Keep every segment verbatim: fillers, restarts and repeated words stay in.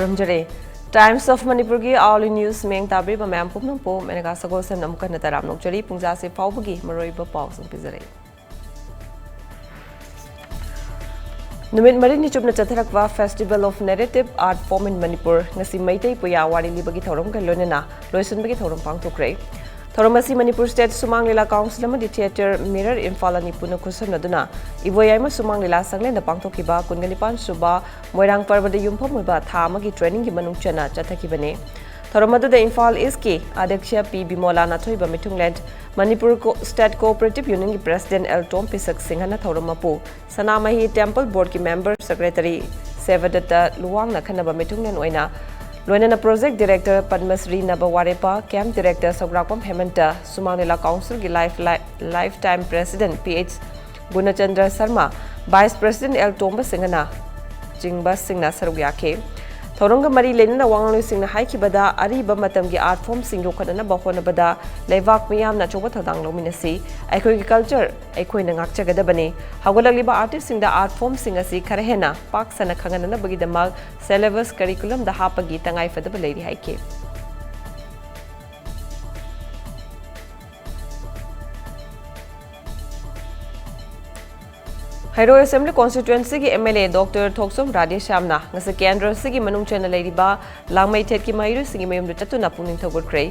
ꯈꯨꯔꯨꯝꯖꯔꯤ꯫ Times of Manipurꯒꯤ Hourly News ꯃꯤꯠꯌꯦꯡ ꯇꯥꯕꯤꯔꯤꯕ ꯃꯌꯥꯝ ꯄꯨꯝꯅꯃꯛꯄꯨ ꯃꯦꯅꯀꯥ ꯁꯒꯣꯜꯁꯦꯝꯅ ꯑꯃꯨꯛ ꯍꯟꯅ ꯇꯔꯥꯝꯅ ꯑꯣꯛꯆꯔꯤ꯫ ꯄꯨꯡꯖꯥꯁꯤ ꯐꯥꯎꯕꯒꯤ ꯃꯔꯨꯑꯣꯏꯕ ꯄꯥꯎꯁꯤꯡ ꯄꯤꯖꯔꯛꯏ꯫ ꯅꯨꯃꯤꯠ ꯃꯔꯤꯅꯤ ꯆꯨꯞꯅ ꯆꯠꯊꯔꯛꯄ Festival of Narrative Art Form in Manipur ꯉꯁꯤ ꯃꯩꯇꯩ ꯄꯨꯌꯥ ꯋꯥꯔꯤ ꯂꯤꯕꯒꯤ ꯊꯧꯔꯝꯒ ꯂꯣꯏꯅꯅ ꯂꯣꯏꯁꯤꯟꯕꯒꯤ ꯊꯧꯔꯝ ꯄꯥꯡꯊꯣꯛꯈ꯭ꯔꯦ꯫ ꯊꯧꯔꯝ ꯑꯁꯤ ꯃꯅꯤꯄꯨꯔ ꯁ꯭ꯇꯦꯠ ꯁꯨꯃꯥꯡ ꯂꯤꯂꯥ ꯀꯥꯎꯟꯁꯤꯜ ꯑꯃꯗꯤ ꯊꯤꯌꯦꯇꯔ ꯃꯤꯔꯔ ꯏꯝꯐꯥꯜ ꯑꯅꯤ ꯄꯨꯟꯅ ꯈꯨꯠꯁꯝꯅꯗꯨꯅ ꯏꯕꯣꯌꯥꯏꯃ ꯁꯨꯃꯥꯡ ꯂꯤꯂꯥ ꯁꯪꯂꯦꯟꯗ ꯄꯥꯡꯊꯣꯛꯈꯤꯕ ꯀꯨꯟꯒ ꯅꯤꯄꯥꯟ ꯁꯨꯕ ꯃꯣꯏꯔꯥꯡ ꯄꯔꯕꯗ ꯌꯨꯝꯐꯝ ꯑꯣꯏꯕ ꯊꯥ ꯑꯃꯒꯤ ꯇ꯭ꯔꯦꯅꯤꯡꯒꯤ ꯃꯅꯨꯡ ꯆꯟꯅ ꯆꯠꯊꯈꯤꯕꯅꯤ꯫ ꯊꯧꯔꯝ ꯑꯗꯨꯗ ꯏꯝꯐꯥꯜ ꯏꯁꯀꯤ ꯑꯗ꯭ꯌꯛꯁ ꯄꯤ ꯕꯤꯃꯣꯂꯥꯅ ꯊꯣꯏꯕ ꯃꯤꯊꯨꯡꯂꯦꯟ, ꯃꯅꯤꯄꯨꯔ ꯀꯣ-, ꯁ꯭ꯇꯦꯠ ꯀꯣꯑꯣꯄꯔꯦꯇꯤꯚ ꯌꯨꯅꯤꯌꯟꯒꯤ ꯄ꯭ꯔꯦꯁꯤꯗꯦꯟꯠ ꯑꯦꯜ ꯇꯣꯝ ꯄꯤꯁꯛ ꯁꯤꯡꯍꯅ ꯊꯧꯔꯝ ꯃꯄꯨ, ꯁꯅꯥꯃꯍꯤ ꯇꯦꯝꯄꯜ ꯕꯣꯔꯗꯀꯤ ꯃꯦꯝꯕꯔ ꯁꯦꯀ꯭ꯔꯦꯇꯔꯤ ꯁꯦꯕꯗꯠꯇ ꯂꯨꯋꯥꯡꯅ ꯈꯟꯅꯕ ꯃꯤꯊꯨꯡꯂꯦꯟ ꯑꯣꯏꯅ, ꯂꯣꯏꯅꯅ ꯄ꯭ꯔꯣꯖꯦꯛ ꯗꯤꯔꯦꯛꯇꯔ ꯄꯗꯃꯁ꯭ꯔꯤ ꯅꯕ ꯋꯥꯔꯦꯄꯥ, ꯀꯦꯝꯞ ꯗꯤꯔꯦꯛꯇꯔ ꯁꯧꯒ꯭ꯔꯥꯛꯄꯝ ꯍꯦꯃꯟꯇ, ꯁꯨꯃꯥꯡ ꯂꯤꯂꯥ ꯀꯥꯎꯟꯁꯤꯜꯒꯤ life life-, life time president P H Gunachandra Sharma, vice president L Tomba ꯁꯤꯡꯍꯅ ꯆꯤꯡꯕꯁꯤꯡꯅ ꯁꯔꯨꯛ ꯌꯥꯈꯤ꯫ ꯊꯧꯔꯝꯒ ꯃꯔꯤ ꯂꯩꯅꯅ ꯋꯥꯉꯥꯡꯂꯣꯏꯁꯤꯡꯅ ꯍꯥꯏꯈꯤꯕꯗ, ꯑꯔꯤꯕ ꯃꯇꯝꯒꯤ ꯑꯥꯔꯠ ꯐꯣꯔꯝꯁꯤꯡ ꯌꯣꯛꯈꯠꯅꯅꯕ ꯍꯣꯠꯅꯕꯗ ꯂꯩꯕꯥꯛ ꯃꯤꯌꯥꯝꯅ ꯑꯆꯧꯕ ꯊꯧꯗꯥꯡ ꯂꯧꯃꯤꯟꯅꯁꯤ꯫ ꯑꯩꯈꯣꯏꯒꯤ ꯀꯜꯆꯔ ꯑꯩꯈꯣꯏꯅ ꯉꯥꯛꯆꯒꯗꯕꯅꯤ꯫ ꯍꯧꯒꯠꯂꯛꯂꯤꯕ ꯑꯥꯔꯇꯤꯁꯁꯤꯡꯗ ꯑꯥꯔꯠ ꯐꯣꯔꯝꯁꯤꯡ ꯑꯁꯤ ꯈꯔ ꯍꯦꯟꯅ ꯄꯥꯛ ꯁꯟꯅ ꯈꯪꯍꯟꯅꯅꯕꯒꯤꯗꯃꯛ ꯁꯦꯂꯦꯕꯁ ꯀꯔꯤꯀꯨꯂꯝꯗ ꯍꯥꯞꯄꯒꯤ ꯇꯉꯥꯏ ꯐꯗꯕ ꯂꯩꯔꯤ ꯍꯥꯏꯈꯤ꯫ ꯍꯩꯔꯣꯏ ꯑꯦꯁꯦꯝꯕ꯭ꯂꯤ ꯀꯣꯟꯁꯇꯤꯇ꯭ꯋꯦꯟꯁꯤꯒꯤ M L A doctor Thokchom ꯔꯥꯙꯦꯁ꯭ꯌꯥꯝꯅ ꯉꯁꯤ ꯀꯦꯟꯗ꯭ꯔ ꯑꯁꯤꯒꯤ ꯃꯅꯨꯡ ꯆꯟꯅ ꯂꯩꯔꯤꯕ ꯂꯥꯡꯃꯩꯊꯦꯠꯀꯤ ꯃꯍꯩꯔꯣꯏꯁꯤꯡꯒꯤ ꯃꯌꯨꯝꯗ ꯆꯠꯇꯨꯅ ꯄꯨꯛꯅꯤꯡ ꯊꯧꯒꯠꯈ꯭ꯔꯦ꯫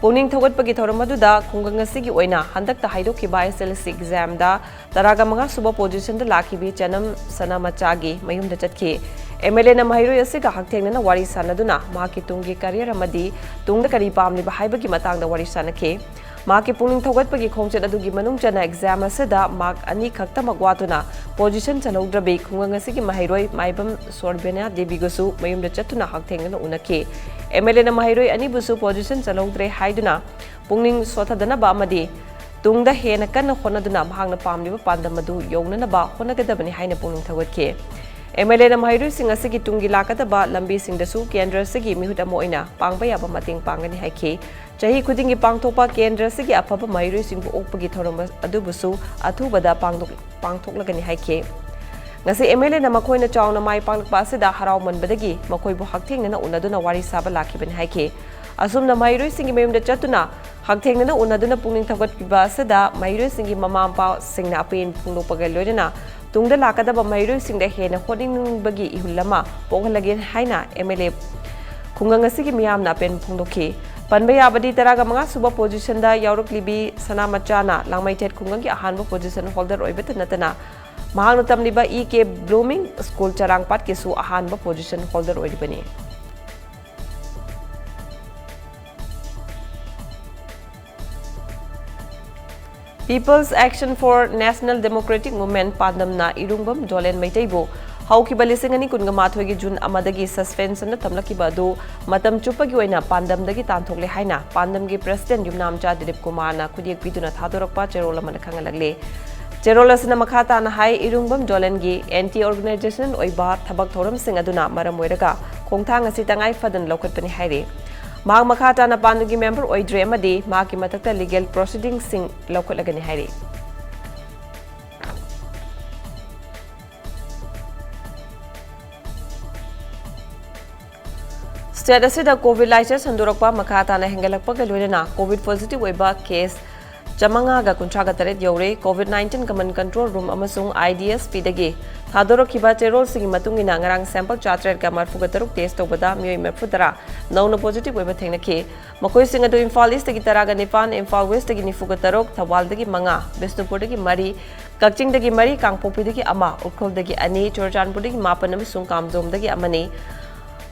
ꯄꯨꯛꯅꯤꯡ ꯊꯧꯒꯠꯄꯒꯤ ꯊꯧꯔꯝ ꯑꯗꯨꯗ ꯈꯨꯡꯒꯪ ꯑꯁꯤꯒꯤ ꯑꯣꯏꯅ ꯍꯟꯗꯛꯇ ꯍꯥꯏꯗꯣꯛꯈꯤꯕ ꯑꯦꯁ ꯑꯦꯜ ꯁꯤ ꯑꯦꯛꯖꯥꯝꯗ ꯇꯔꯥꯒ ꯃꯉꯥ ꯁꯨꯕ ꯄꯣꯖꯤꯁꯟꯗ ꯂꯥꯛꯈꯤꯕꯤ ꯆꯅꯝ ꯁꯅꯥꯃꯆꯥꯒꯤ ꯃꯌꯨꯝꯗ ꯆꯠꯈꯤ꯫ ꯑꯦꯝ ꯑꯦꯜ ꯑꯦꯅ ꯃꯍꯩꯔꯣꯏ ꯑꯁꯤꯒ ꯍꯛꯊꯦꯡꯅꯅ ꯋꯥꯔꯤ ꯁꯥꯟꯅꯗꯨꯅ ꯃꯍꯥꯛꯀꯤ ꯇꯨꯡꯒꯤ ꯀꯦꯔꯤꯌꯔ ꯑꯃꯗꯤ ꯇꯨꯡꯗ ꯀꯔꯤ ꯄꯥꯝꯂꯤꯕ ꯍꯥꯏꯕꯒꯤ ꯃꯇꯥꯡꯗ ꯋꯥꯔꯤ ꯁꯥꯟꯅꯈꯤ꯫ ꯃꯍꯥꯛꯀꯤ ꯄꯨꯛꯅꯤꯡ ꯊꯧꯒꯠꯄꯒꯤ ꯈꯣꯡꯆꯠ ꯑꯗꯨꯒꯤ ꯃꯅꯨꯡ ꯆꯟꯅ ꯑꯦꯛꯖꯥꯝ ꯑꯁꯤꯗ ꯃꯥꯔꯛ ꯑꯅꯤ ꯈꯛꯇꯃꯛ ꯋꯥꯠꯇꯨꯅ ꯄꯣꯖꯤꯁꯟ ꯆꯜꯍꯧꯗ꯭ꯔꯕꯤ ꯈꯨꯡꯒꯪ ꯑꯁꯤꯒꯤ ꯃꯍꯩꯔꯣꯏ ꯃꯥꯏꯕꯝ ꯁꯣꯔꯕꯦꯅꯥ ꯗꯦꯕꯤꯒꯁꯨ ꯃꯌꯨꯝꯗ ꯆꯠꯇꯨꯅ ꯍꯛꯊꯦꯡꯅꯅ ꯎꯅꯈꯤ꯫ ꯑꯦꯝ ꯑꯦꯜ ꯑꯦꯅ ꯃꯍꯩꯔꯣꯏ ꯑꯅꯤꯕꯨꯁꯨ ꯄꯣꯖꯤꯁꯟ ꯆꯜꯍꯧꯗ꯭ꯔꯦ ꯍꯥꯏꯗꯨꯅ ꯄꯨꯛꯅꯤꯡ ꯁꯣꯊꯗꯅꯕ ꯑꯃꯗꯤ ꯇꯨꯡꯗ ꯍꯦꯟꯅ ꯀꯟꯅ ꯍꯣꯠꯅꯗꯨꯅ ꯃꯍꯥꯛꯅ ꯄꯥꯝꯂꯤꯕ ꯄꯥꯟꯗꯝ ꯑꯗꯨ ꯌꯧꯅꯅꯕ ꯍꯣꯠꯅꯒꯗꯕꯅꯤ ꯍꯥꯏꯅ ꯄꯨꯛꯅꯤꯡ ꯊꯧꯒꯠꯈꯤ꯫ ꯑꯦꯝ ꯑꯦꯜ ꯑꯦꯅ ꯃꯍꯩꯔꯣꯏꯁꯤꯡ ꯑꯁꯤꯒꯤ ꯇꯨꯡꯒꯤ ꯂꯥꯛꯀꯗꯕ ꯂꯝꯕꯤꯁꯤꯡꯗꯁꯨ ꯀꯦꯟꯗ꯭ꯔ ꯑꯁꯤꯒꯤ ꯃꯤꯍꯨꯠ ꯑꯃ ꯑꯣꯏꯅ ꯄꯥꯡꯕ ꯌꯥꯕ ꯃꯇꯦꯡ ꯄꯥꯡꯒꯅꯤ ꯍꯥꯏꯈꯤ꯫ ꯆꯍꯤ ꯈꯨꯗꯤꯡꯒꯤ ꯄꯥꯡꯊꯣꯛꯄ ꯀꯦꯟꯗ꯭ꯔ ꯑꯁꯤꯒꯤ ꯑꯐꯕ ꯃꯍꯩꯔꯣꯏꯁꯤꯡꯕꯨ ꯑꯣꯛꯄꯒꯤ ꯊꯧꯔꯝ ꯑꯗꯨꯕꯨꯁꯨ ꯑꯊꯨꯕꯗ ꯄꯥꯡꯊꯣꯛ-, ꯄꯥꯡꯊꯣꯛꯂꯒꯅꯤ ꯍꯥꯏꯈꯤ꯫ ꯉꯁꯤ MLAꯅ ꯃꯈꯣꯏꯅ ꯆꯥꯎꯅ ꯃꯥꯏ ꯄꯥꯛꯂꯛꯄ ꯑꯁꯤꯗ ꯍꯔꯥꯎꯃꯟꯕꯗꯒꯤ ꯃꯈꯣꯏꯕꯨ ꯍꯛꯊꯦꯡꯅꯅ ꯎꯅꯗꯨꯅ ꯋꯥꯔꯤ ꯁꯥꯕ ꯂꯥꯛꯈꯤꯕꯅꯤ ꯍꯥꯏꯈꯤ꯫ ꯑꯁꯨꯝꯅ ꯃꯍꯩꯔꯣꯏꯁꯤꯡꯒꯤ ꯃꯌꯨꯝꯗ ꯆꯠꯇꯨꯅ ꯍꯛꯊꯦꯡꯅꯅ ꯎꯅꯗꯨꯅ ꯄꯨꯛꯅꯤꯡ ꯊꯧꯒꯠꯄꯤꯕ ꯑꯁꯤꯗ ꯃꯍꯩꯔꯣꯏꯁꯤꯡꯒꯤ ꯃꯃꯥ ꯃꯄꯥꯁꯤꯡꯅ ꯑꯄꯦꯟꯕ ꯐꯣꯡꯗꯣꯛꯄꯒ ꯂꯣꯏꯅꯅ ꯇꯨꯡꯗ ꯂꯥꯛꯀꯗꯕ ꯃꯍꯩꯔꯣꯏꯁꯤꯡꯗ ꯍꯦꯟꯅ ꯍꯣꯠꯅꯅꯤꯡꯕꯒꯤ ꯏꯍꯨꯜ ꯑꯃ ꯄꯣꯛꯍꯜꯂꯒꯦ ꯍꯥꯏꯅ MLA ꯈꯨꯡꯒꯪ ꯑꯁꯤꯒꯤ ꯃꯤꯌꯥꯝꯅ ꯑꯄꯦꯟꯕ ꯐꯣꯡꯗꯣꯛꯈꯤ꯫ ꯄꯟꯕ ꯌꯥꯕꯗꯤ ꯇꯔꯥꯒ ꯃꯉꯥ ꯁꯨꯕ positionꯗ ꯌꯥꯎꯔꯛꯂꯤꯕꯤ ꯁꯅꯥꯃꯆꯥꯅ ꯂꯥꯡꯃꯩꯊꯦꯠ ꯈꯨꯡꯒꯪꯒꯤ ꯑꯍꯥꯟꯕ position holder ꯑꯣꯏꯕꯇ ꯅꯠꯇꯅ ꯃꯍꯥꯛꯅ ꯇꯝꯂꯤꯕ E K Blooming School ꯆꯔꯥꯡꯄꯥꯠꯀꯤꯁꯨ ꯑꯍꯥꯟꯕ position holder ꯑꯣꯏꯔꯤꯕꯅꯤ꯫ People's Action for National Democratic Movement ꯄꯥꯟꯗꯝꯅ ꯏꯔꯨꯡꯕꯝ ꯖꯣꯂꯦꯟ ꯃꯩꯇꯩꯕꯨ ꯍꯧꯈꯤꯕ ꯂꯤꯁꯤꯡ ꯑꯅꯤ ꯀꯨꯟꯒ ꯃꯥꯊꯣꯏꯒꯤ ꯖꯨꯟ ꯑꯃꯗꯒꯤ suspensionꯗ ꯊꯝꯂꯛꯈꯤꯕ ꯑꯗꯨ ꯃꯇꯝ ꯆꯨꯞꯄꯒꯤ ꯑꯣꯏꯅ ꯄꯥꯟꯗꯝꯗꯒꯤ ꯇꯥꯟꯊꯣꯛꯂꯦ ꯍꯥꯏꯅ ꯄꯥꯟꯗꯝꯒꯤ president ꯌꯨꯝꯅꯥꯝꯆꯥ ꯗꯤꯂꯤꯞ ꯀꯨꯃꯥꯔꯅ ꯈꯨꯗꯦꯛ ꯄꯤꯗꯨꯅ ꯊꯥꯗꯣꯔꯛꯄ ꯆꯦꯔꯣꯜ ꯑꯃꯅ ꯈꯪꯍꯜꯂꯛꯂꯦ꯫ ꯆꯦꯔꯣꯜ ꯑꯁꯤꯅ ꯃꯈꯥ ꯇꯥꯅ ꯍꯥꯏ, ꯏꯔꯨꯡꯕꯝ ꯖꯣꯂꯦꯟꯒꯤ anti organisation ꯑꯣꯏꯕ ꯊꯕꯛ ꯊꯧꯔꯝꯁꯤꯡ ꯑꯗꯨꯅ ꯃꯔꯝ ꯑꯣꯏꯔꯒ ꯈꯣꯡꯊꯥꯡ ꯑꯁꯤ ꯇꯉꯥꯏ ꯐꯗꯅ ꯂꯧꯈꯠꯄꯅꯤ ꯍꯥꯏꯔꯤ꯫ ꯃꯍꯥꯛ ꯃꯈꯥ ꯇꯥꯅ ꯄꯥꯟꯗꯨꯒꯤ member ꯑꯣꯏꯗ꯭ꯔꯦ ꯑꯃꯗꯤ ꯃꯍꯥꯛꯀꯤ ꯃꯊꯛꯇ legal proceedingꯁꯤꯡ ꯂꯧꯈꯠꯂꯒꯅꯤ ꯍꯥꯏꯔꯤ꯫ State ꯑꯁꯤꯗ COVID ꯂꯥꯏꯆꯠ ꯁꯟꯗꯣꯔꯛꯄ ꯃꯈꯥ ꯇꯥꯅ ꯍꯦꯟꯒꯠꯂꯛꯄꯒ ꯂꯣꯏꯅꯅ COVID positive ꯑꯣꯏꯕ case ꯆꯥꯃꯉꯥꯒ ꯀꯨꯟꯊ꯭ꯔꯥꯒ ꯇꯔꯦꯠ ꯌꯧꯔꯦ꯫ COVID nineteen common control room ꯑꯃꯁꯨꯡ IDSPꯗꯒꯤ ꯊꯥꯗꯣꯔꯛꯈꯤꯕ ꯆꯦꯔꯣꯜꯁꯤꯡꯒꯤ ꯃꯇꯨꯡ ꯏꯟꯅ ꯉꯔꯥꯡ sample ꯆꯥꯇꯔꯦꯠꯀ ꯃꯔꯤꯐꯨꯒ ꯇꯔꯨꯛ test ꯇꯧꯕꯗ ꯃꯤꯑꯣꯏ ꯃꯔꯤꯐꯨꯇꯔꯥ ꯅꯧꯅ positive ꯑꯣꯏꯕ ꯊꯦꯡꯅꯈꯤ꯫ ꯃꯈꯣꯏꯁꯤꯡ ꯑꯗꯨ ꯏꯝꯐꯥꯜ Eastꯇꯒꯤ ꯇꯔꯥꯒ ꯅꯤꯄꯥꯟ, ꯏꯝꯐꯥꯜ Westꯇꯒꯤ ꯅꯤꯐꯨꯒ ꯇꯔꯨꯛ, ꯊꯧꯕꯥꯜꯗꯒꯤ ꯃꯉꯥ, ꯕꯤꯁꯅꯨꯄꯨꯔꯗꯒꯤ ꯃꯔꯤ, ꯀꯛꯆꯤꯡꯗꯒꯤ ꯃꯔꯤ, ꯀꯥꯡꯄꯣꯛꯄꯤꯗꯒꯤ ꯑꯃ, ꯎꯈ꯭ꯔꯨꯜꯗꯒꯤ ꯑꯅꯤ, ꯆꯨꯔꯆꯥꯟꯄꯨꯔꯗꯒꯤ ꯃꯥꯄꯟ ꯑꯃꯁꯨꯡ ꯀꯥꯝꯖꯣꯝꯗꯒꯤ ꯑꯃꯅꯤ꯫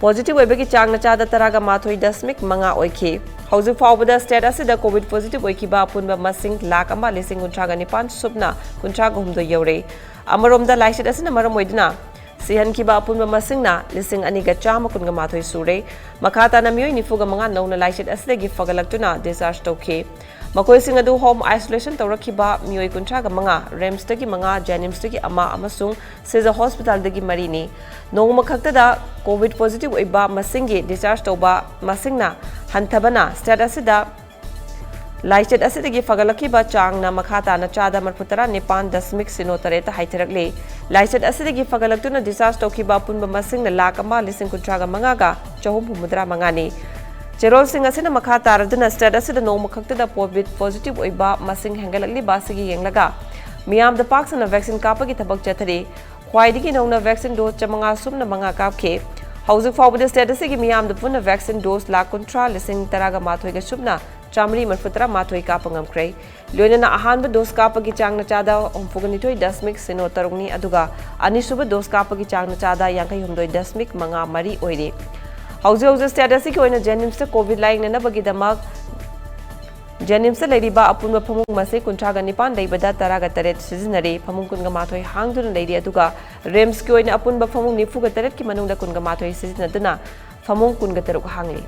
Positive ꯑꯣꯏꯕꯒꯤ ꯆꯥꯡꯅ ꯆꯥꯗ ꯇꯔꯥꯒ ꯃꯥꯊꯣꯏ ꯗꯁꯃꯤꯛ ꯃꯉꯥ ꯑꯣꯏꯈꯤ꯫ ꯍꯧꯖꯤꯛ ꯐꯥꯎꯕꯗ state ꯑꯁꯤꯗ COVID positive ꯑꯣꯏꯈꯤꯕ ꯑꯄꯨꯟꯕ ꯃꯁꯤꯡ ꯂꯥꯈ ꯑꯃ ꯂꯤꯁꯤꯡ ꯀꯨꯟꯊ꯭ꯔꯥꯒ ꯅꯤꯄꯥꯟ ꯁꯨꯞꯅ ꯀꯨꯟꯊ꯭ꯔꯥꯒ ꯍꯨꯝꯗꯣꯏ ꯌꯧꯔꯦ꯫ ꯑꯃꯔꯣꯝꯗ ꯂꯥꯏꯆꯠ ꯑꯁꯤꯅ ꯃꯔꯝ ꯑꯣꯏꯗꯨꯅ ꯁꯤꯍꯟꯈꯤꯕ ꯑꯄꯨꯟꯕ ꯃꯁꯤꯡꯅ ꯂꯤꯁꯤꯡ ꯑꯅꯤꯒ ꯆꯥꯝꯃ ꯀꯨꯟꯒ ꯃꯥꯊꯣꯏ ꯁꯨꯔꯦ꯫ ꯃꯈꯥ ꯇꯥꯅ ꯃꯤꯑꯣꯏ ꯅꯤꯐꯨꯒ ꯃꯉꯥ ꯅꯧꯅ ꯂꯥꯏꯆꯠ ꯑꯁꯤꯗꯒꯤ ꯐꯒꯠꯂꯛꯇꯨꯅ discharge ꯇꯧꯈꯤ꯫ ꯃꯈꯣꯏꯁꯤꯡ ꯑꯗꯨ home isolation ꯇꯧꯔꯛꯈꯤꯕ ꯃꯤꯑꯣꯏ ꯀꯨꯟꯊ꯭ꯔꯥꯒ ꯃꯉꯥ, RIMSꯇꯒꯤ ꯃꯉꯥ, JNIMSꯇꯒꯤ ꯑꯃ ꯑꯃꯁꯨꯡ Cesar Hospitalꯗꯒꯤ ꯃꯔꯤꯅꯤ꯫ ꯅꯣꯡꯃ ꯈꯛꯇꯗ COVID positive ꯑꯣꯏꯕ ꯃꯁꯤꯡꯒꯤ discharge ꯇꯧꯕ ꯃꯁꯤꯡꯅ ꯍꯟꯊꯕꯅ state ꯑꯁꯤꯗ ꯂꯥꯏꯆꯠ ꯑꯁꯤꯗꯒꯤ ꯐꯒꯠꯂꯛꯈꯤꯕ ꯆꯥꯡꯅ ꯃꯈꯥ ꯇꯥꯅ ꯆꯥꯗ ꯃꯔꯐꯨ ꯇꯔꯥ ꯅꯤꯄꯥꯟ ꯗꯁꯃꯤꯛ ꯁꯤꯅꯣ ꯇꯔꯦꯠꯇ ꯍꯥꯏꯊꯔꯛꯂꯤ꯫ ꯂꯥꯏꯆꯠ ꯑꯁꯤꯗꯒꯤ ꯐꯒꯠꯂꯛꯇꯨꯅ discharge ꯇꯧꯈꯤꯕ ꯑꯄꯨꯟꯕ ꯃꯁꯤꯡꯅ ꯂꯥꯈ ꯑꯃ ꯂꯤꯁꯤꯡ ꯀꯨꯟꯊ꯭ꯔꯥꯒ ꯃꯉꯥꯒ ꯆꯍꯨꯝ ꯍꯨꯝꯐꯨꯇꯔꯥ ꯃꯉꯥꯅꯤ꯫ ꯆꯦꯔꯣꯜꯁꯤꯡ ꯑꯁꯤꯅ ꯃꯈꯥ ꯇꯥꯔꯗꯨꯅ state ꯑꯁꯤꯗ ꯅꯣꯡꯃ ꯈꯛꯇꯗ COVID positive ꯑꯣꯏꯕ ꯃꯁꯤꯡ ꯍꯦꯟꯒꯠꯂꯛꯂꯤꯕ ꯑꯁꯤꯒꯤ ꯌꯦꯡꯂꯒ ꯃꯤꯌꯥꯝꯗ ꯄꯥꯛ ꯁꯟꯅ vaccine ꯀꯥꯞꯄꯒꯤ ꯊꯕꯛ ꯆꯠꯊꯔꯤ꯫ ꯈ꯭ꯋꯥꯏꯗꯒꯤ ꯅꯧꯅ vaccine dose ꯆꯥꯃꯉꯥ ꯁꯨꯞꯅ ꯃꯉꯥ ꯀꯥꯞꯈꯤ꯫ ꯍꯧꯖꯤꯛ ꯐꯥꯎꯕꯗ state ꯑꯁꯤꯒꯤ ꯃꯤꯌꯥꯝꯗ ꯄꯨꯟꯅ vaccine dose ꯂꯥꯈ ꯀꯨꯟꯊ꯭ꯔꯥ ꯂꯤꯁꯤꯡ ꯇꯔꯥꯒ ꯃꯥꯊꯣꯏꯒ ꯁꯨꯞꯅ ꯆꯥꯃꯔꯤ ꯃꯔꯐꯨꯇꯔꯥ ꯃꯥꯊꯣꯏ ꯀꯥꯞꯄ ꯉꯝꯈ꯭ꯔꯦ꯫ ꯂꯣꯏꯅꯅ ꯑꯍꯥꯟꯕ dose ꯀꯥꯞꯄꯒꯤ ꯆꯥꯡꯅ ꯆꯥꯗ ꯍꯨꯝꯐꯨꯒ ꯅꯤꯊꯣꯏ ꯗꯁꯃꯤꯛ ꯁꯤꯅꯣ ꯇꯔꯨꯛꯅꯤ, ꯑꯗꯨꯒ ꯑꯅꯤꯁꯨꯕ dose ꯀꯥꯞꯄꯒꯤ ꯆꯥꯡꯅ ꯆꯥꯗ ꯌꯥꯡꯈꯩ ꯍꯨꯝꯗꯣꯏ ꯗꯁꯃꯤꯛ ꯃꯉꯥ ꯃꯔꯤ ꯑꯣꯏꯔꯤ꯫ ꯍꯧꯖꯤꯛ ꯍꯧꯖꯤꯛ state ꯑꯁꯤꯒꯤ ꯑꯣꯏꯅ JNIMSꯇ COVID ꯂꯥꯌꯦꯡꯅꯅꯕꯒꯤꯗꯃꯛ JNIMSꯇ ꯂꯩꯔꯤꯕ ꯑꯄꯨꯟꯕ ꯐꯃꯨꯡ ꯃꯁꯤꯡ ꯀꯨꯟꯊ꯭ꯔꯥꯒ ꯅꯤꯄꯥꯟ ꯂꯩꯕꯗ ꯇꯔꯥꯒ ꯇꯔꯦꯠ ꯁꯤꯖꯤꯟꯅꯔꯤ꯫ ꯐꯃꯨꯡ ꯀꯨꯟꯒ ꯃꯥꯊꯣꯏ ꯍꯥꯡꯗꯨꯅ ꯂꯩꯔꯤ, ꯑꯗꯨꯒ RIMSꯀꯤ ꯑꯣꯏꯅ ꯑꯄꯨꯟꯕ ꯐꯃꯨꯡ ꯅꯤꯐꯨꯒ ꯇꯔꯦꯠꯀꯤ ꯃꯅꯨꯡꯗ ꯀꯨꯟꯒ ꯃꯥꯊꯣꯏ ꯁꯤꯖꯤꯟꯅꯗꯨꯅ ꯐꯃꯨꯡ ꯀꯨꯟꯒ ꯇꯔꯨꯛ ꯍꯥꯡꯂꯤ꯫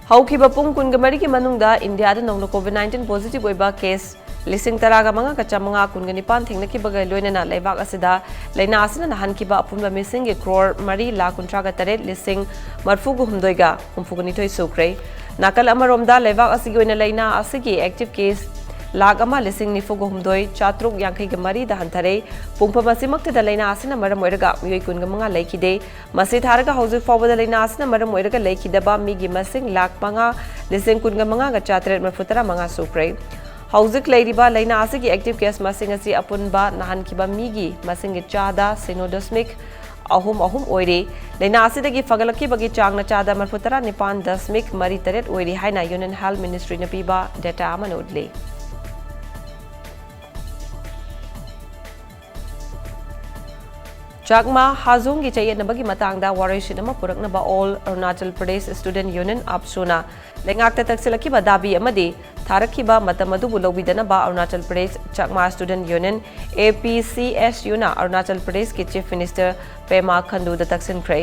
ꯍꯧꯈꯤꯕ ꯄꯨꯡ ꯀꯨꯟꯒ ꯃꯔꯤꯒꯤ ꯃꯅꯨꯡꯗ ꯏꯟꯗꯤꯌꯥꯗ ꯅꯧꯅ COVID nineteen positive ꯑꯣꯏꯕ case ꯂꯤꯁꯤꯡ ꯇꯔꯥꯒ ꯃꯉꯥꯒ ꯆꯥꯃꯉꯥ ꯀꯨꯟꯒ ꯅꯤꯄꯥꯟ ꯊꯦꯡꯅꯈꯤꯕꯒ ꯂꯣꯏꯅꯅ ꯂꯩꯕꯥꯛ ꯑꯁꯤꯗ ꯂꯥꯏꯅꯥ ꯑꯁꯤꯅ ꯅꯥꯍꯟꯈꯤꯕ ꯑꯄꯨꯟꯕ ꯃꯤꯁꯤꯡꯒꯤ ꯀ꯭ꯔꯣꯔ ꯃꯔꯤ ꯂꯥꯈ ꯀꯨꯟꯊ꯭ꯔꯥꯒ ꯇꯔꯦꯠ ꯂꯤꯁꯤꯡ ꯃꯔꯐꯨꯒ ꯍꯨꯝꯗꯣꯏꯒ ꯍꯨꯝꯐꯨꯒ ꯅꯤꯊꯣꯏ ꯁꯨꯈ꯭ꯔꯦ꯫ ꯅꯥꯀꯜ ꯑꯃꯔꯣꯝꯗ ꯂꯩꯕꯥꯛ ꯑꯁꯤꯒꯤ ꯑꯣꯏꯅ ꯂꯥꯏꯅꯥ ꯑꯁꯤꯒꯤ active case ꯂꯥꯈ ꯑꯃ ꯂꯤꯁꯤꯡ ꯅꯤꯐꯨꯒ ꯍꯨꯝꯗꯣꯏ ꯆꯥꯇ꯭ꯔꯨꯛ ꯌꯥꯡꯈꯩꯒ ꯃꯔꯤꯗ ꯍꯟꯊꯔꯦ꯫ ꯄꯨꯡꯐꯝ ꯑꯁꯤꯃꯛꯇꯗ ꯂꯥꯏꯅꯥ ꯑꯁꯤꯅ ꯃꯔꯝ ꯑꯣꯏꯔꯒ ꯃꯤꯑꯣꯏ ꯀꯨꯟꯒ ꯃꯉꯥ ꯂꯩꯈꯤꯗꯦ꯫ ꯃꯁꯤ ꯊꯥꯔꯒ ꯍꯧꯖꯤꯛ ꯐꯥꯎꯕꯗ ꯂꯥꯏꯅꯥ ꯑꯁꯤꯅ ꯃꯔꯝ ꯑꯣꯏꯔꯒ ꯂꯩꯈꯤꯗꯕ ꯃꯤꯒꯤ ꯃꯁꯤꯡ ꯂꯥꯈ ꯃꯉꯥ ꯂꯤꯁꯤꯡ ꯀꯨꯟꯒ ꯃꯉꯥꯒ ꯆꯥꯇ꯭ꯔꯦꯠ ꯃꯔꯐꯨ ꯇꯔꯥ ꯃꯉꯥ ꯁꯨꯈ꯭ꯔꯦ꯫ ꯍꯧꯖꯤꯛ ꯂꯩꯔꯤꯕ ꯂꯥꯏꯅꯥ ꯑꯁꯤꯒꯤ active case ꯃꯁꯤꯡ ꯑꯁꯤ ꯑꯄꯨꯟꯕ ꯅꯥꯍꯟꯈꯤꯕ ꯃꯤꯒꯤ ꯃꯁꯤꯡꯒꯤ ꯆꯥꯗ ꯁꯤꯅꯣ ꯗꯁꯃꯤꯛ ꯑꯍꯨꯝ ꯑꯍꯨꯝ ꯑꯣꯏꯔꯤ꯫ ꯂꯥꯏꯅꯥ ꯑꯁꯤꯗꯒꯤ ꯐꯒꯠꯂꯛꯈꯤꯕꯒꯤ ꯆꯥꯡꯅ ꯆꯥꯗ ꯃꯔꯐꯨ ꯇꯔꯥ ꯅꯤꯄꯥꯟ ꯗꯁꯃꯤꯛ ꯃꯔꯤ ꯇꯔꯦꯠ ꯑꯣꯏꯔꯤ ꯍꯥꯏꯅ Union Health Ministryꯅ ꯄꯤꯕ data ꯑꯃꯅ ꯎꯠꯂꯤ꯫ ꯆꯥꯛꯃꯥ ꯍꯥꯖꯣꯡꯒꯤ ꯆꯌꯦꯠꯅꯕꯒꯤ ꯃꯇꯥꯡꯗ ꯋꯥꯔꯣꯏꯁꯤꯟ ꯑꯃ ꯄꯨꯔꯛꯅꯕ All Arunachal Pradesh Student Union, AAPSUꯅ ꯂꯩꯉꯥꯛꯇ ꯇꯛꯁꯤꯜꯂꯛꯈꯤꯕ ꯗꯥꯕꯤ ꯑꯃꯗꯤ ꯊꯥꯔꯛꯈꯤꯕ ꯃꯇꯝ ꯑꯗꯨꯕꯨ ꯂꯧꯕꯤꯗꯅꯕ Arunachal Pradesh Chakma Student Union, AAPCSUꯅ Arunachal Pradeshꯀꯤ Chief Minister Pema Khanduꯗ ꯇꯛꯁꯤꯟꯈ꯭ꯔꯦ꯫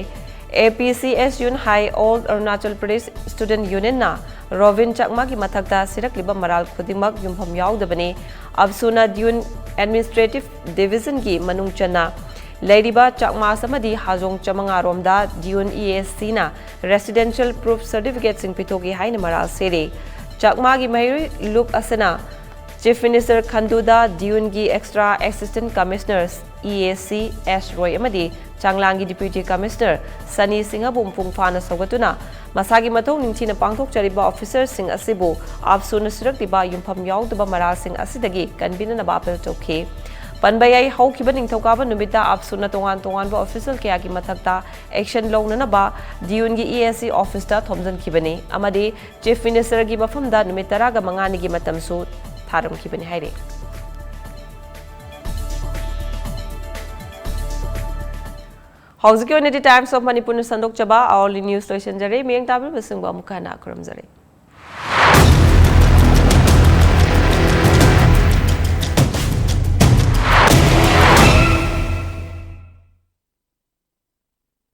AAPCSUꯅ ꯍꯥꯏ, All Arunachal Pradesh Student Unionꯅ ꯔꯣꯕꯤꯟ ꯆꯥꯛꯃꯥꯒꯤ ꯃꯊꯛꯇ ꯁꯤꯔꯛꯂꯤꯕ ꯃꯔꯥꯜ ꯈꯨꯗꯤꯡꯃꯛ ꯌꯨꯝꯐꯝ ꯌꯥꯎꯗꯕꯅꯤ꯫ AAPSUꯅ Diyun Administrative Divisionꯒꯤ ꯃꯅꯨꯡ ꯆꯟꯅ ꯂꯩꯔꯤꯕ ꯆꯥꯛꯃꯥꯁ ꯑꯃꯗꯤ ꯍꯥꯖꯣꯡ ꯆꯃꯉꯥꯔꯣꯝꯗ ꯗꯤꯌꯨꯟ ꯏ ꯑꯦ ꯁꯤꯅ residential proof certificateꯁꯤꯡ ꯄꯤꯊꯣꯛꯏ ꯍꯥꯏꯅ ꯃꯔꯥꯜ ꯁꯤꯔꯤ꯫ ꯆꯥꯛꯃꯥꯒꯤ ꯃꯍꯩꯔꯣꯏ ꯂꯨꯞ ꯑꯁꯤꯅ Chief Minister ꯈꯟꯗꯨꯗ ꯗꯤꯌꯨꯟꯒꯤ Extra Assistant Commissioner E ꯑꯦ ꯁꯤ ꯑꯦꯁ ꯔꯣꯏ ꯑꯃꯗꯤ ꯆꯥꯡꯂꯥꯡꯒꯤ Deputy Commissioner ꯁꯅꯤ ꯁꯤꯡꯍꯕꯨ ꯃꯄꯨꯡ ꯐꯥꯅ ꯁꯧꯒꯠꯇꯨꯅ ꯃꯁꯥꯒꯤ ꯃꯊꯧ ꯅꯤꯡꯊꯤꯅ ꯄꯥꯡꯊꯣꯛꯆꯔꯤꯕ officerꯁꯤꯡ ꯑꯁꯤꯕꯨ ꯑꯥꯞꯁꯨꯅ ꯁꯤꯔꯛꯂꯤꯕ ꯌꯨꯝꯐꯝ ꯌꯥꯎꯗꯕ ꯃꯔꯥꯜꯁꯤꯡ ꯑꯁꯤꯗꯒꯤ ꯀꯟꯕꯤꯅꯅꯕ appeal ꯇꯧꯈꯤ꯫ ꯄꯟꯕ ꯌꯥꯏ, ꯍꯧꯈꯤꯕ ꯅꯤꯡꯊꯧꯀꯥꯕ ꯅꯨꯃꯤꯠꯇ ꯑꯥꯞꯁꯨꯅ ꯇꯣꯉꯥꯟ ꯇꯣꯉꯥꯟꯕ official ꯀꯌꯥꯒꯤ ꯃꯊꯛꯇ action ꯂꯧꯅꯅꯕ ꯗꯤꯌꯨꯟꯒꯤ ꯏ ꯑꯦ ꯁꯤ officeꯇ ꯊꯣꯝꯖꯤꯟꯈꯤꯕꯅꯤ ꯑꯃꯗꯤ Chief Ministerꯒꯤ ꯃꯐꯝꯗ ꯅꯨꯃꯤꯠ ꯇꯔꯥꯒ ꯃꯉꯥꯅꯤꯒꯤ ꯃꯇꯝꯁꯨ ꯊꯥꯔꯝꯈꯤꯕꯅꯤ ꯍꯥꯏꯔꯤ꯫ ꯍꯧꯖꯤꯛꯀꯤ ꯑꯣꯏꯅꯗꯤ Times of Manipurꯅ ꯁꯟꯗꯣꯛꯆꯕ hourly news ꯂꯣꯏꯁꯤꯟꯖꯔꯦ꯫ ꯃꯤꯠꯌꯦꯡ ꯇꯥꯕꯤꯕꯁꯤꯡꯕꯨ ꯑꯃꯨꯛ ꯍꯟꯅ ꯈꯨꯔꯨꯝꯖꯔꯤ꯫